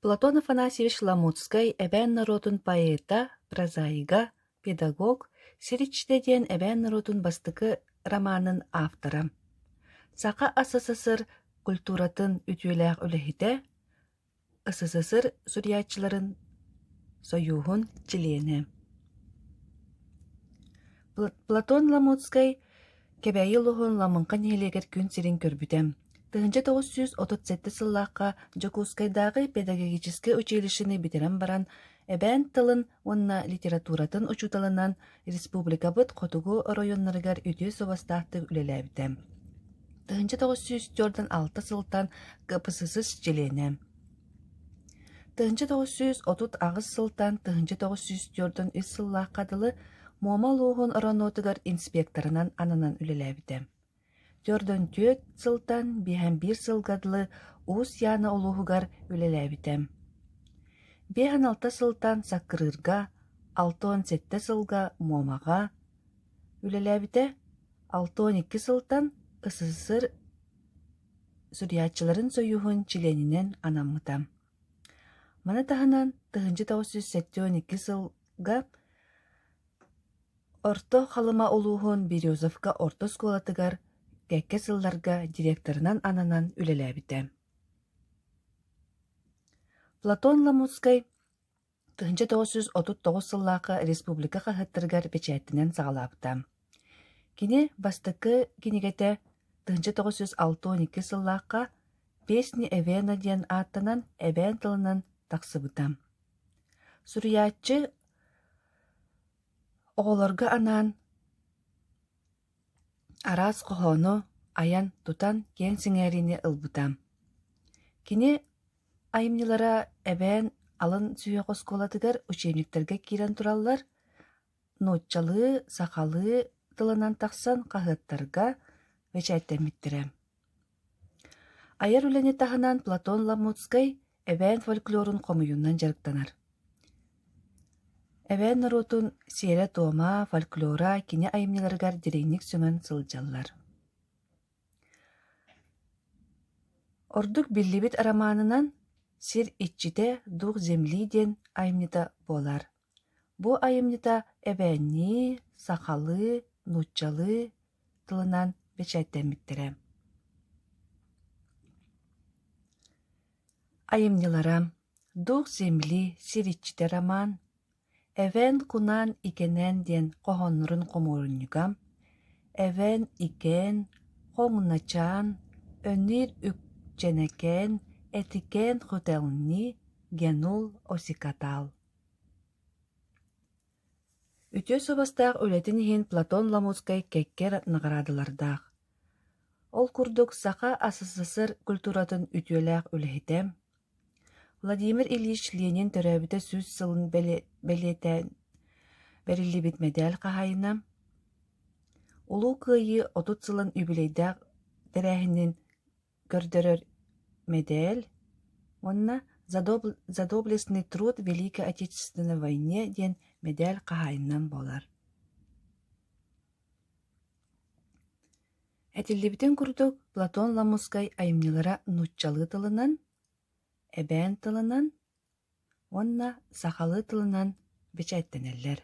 Платон Афанасьевич Ламутскай эбээн норуотун поэта, прозаига, педагог, Сир иччитэ диэн эбээн норуотун бастакы романын автора. Саха АССР культуратын үтүөлээх үлэһитэ, СССР суруйааччыларын сойууһун чилиэнэ. Платон Ламутскай Кэбээйи улууһун Ламыҥха нэһилиэгэр күн сирин көрбүтэ. 1937 сыллаахха Дьокуускайдааҕы педагогическай училищены бүтэрэн баран, эбээн тылын уонна литературатын учууталынан республикабыт хотугу оройуоннарыгар үтүө суобастаахтык үлэлээбитэ. 1946 сылтан КПСС чилиэнэ. 1938 сылтан 1943 сыллаахха дылы Муома улууһун оронуотугар инспекторынан ананан үлэлээбитэ. 44 сылтан 51 сылга дылы Уус Яна улууһугар үлэлээбитэ. 56 сылтан Саккырыырга, 67 сылга Муомаҕа үлэлээбитэ, 62 сылтан СССР Суруйааччыларын сойууһун чилиэнинэн анаммыта. Маны таһынан 1972 сылга Орто Халыма улууһун Березовка орто оскуолатыгар кэккэ сылларга директорынан ананан үлэлээбитэ. Платон Ламутскай 1939 сыллаахха республика хаһыаттарыгар бэчээттэнэн саҕалаабыта. Кини бастакы кинигэтэ 1962 сыллаахха «Песни Эвена» диэн ааттанан эбээн тылынан тахсыбыта. Суруйааччы оҕолорго анаан Араас хоһоону айан, тутан киэҥ сэҥээриини ылбыта. Кини айымньылара эбээн алын сүһүөх оскуолатыгар учебниктарга киирэн тураллар, нууччалыы, сахалыы тылынан тахсан хаһыаттарга бэчээттэммиттэрэ. Айар үлэни таһынан Платон Ламутскай эбээн фольклорун хомуйуунан дьарыктанар. Эбээн норуотун сиэрэ-туома, фольклора кини айымньыларыгар дириҥник сөҥөн сылдьаллар. Ордук биллибит романынан «Сир иччитэ дух земли» диэн айымньыта буолар. Бу айымньыта эбээннии, сахалыы, нууччалыы тылынан бэчээттэммиттэрэ. Айымньылара «Дух земли, сир иччитэ» роман, «Эвен Кунан Икэнэн» диэн хоһооннорун хомуурунньуга, «Эвен Икэн», «Хоҥуначаан», «Өнүр Үкчэнэкээн», «Этикэн Хотелни», «Генул Осикатал». Үтүө суобастаах үлэтин иһин Платон Ламутскай кэккэ наҕараадалардаах. Ол курдук Саха АССР культуратын үтүөлээх үлэһитэ, Владимир Ильич Ленин төрөөбүтэ 100 сылын бэлиэтээн бэриллибит мэдээл хаһаайына, Улуу Кыайыы 30 сылын үбүлүөйдээх тэрээһинин көрдөрөр мэдээл уонна «За доблестный труд в Великой Отечественной войне» диэн мэдээл хаһаайынынан буолар. Этиллибитин курдук, Платон Ламутскай айымньылара нууччалыы тылынан, эбээн тылынан уонна сахалыы тылынан бэчээттэнэллэр.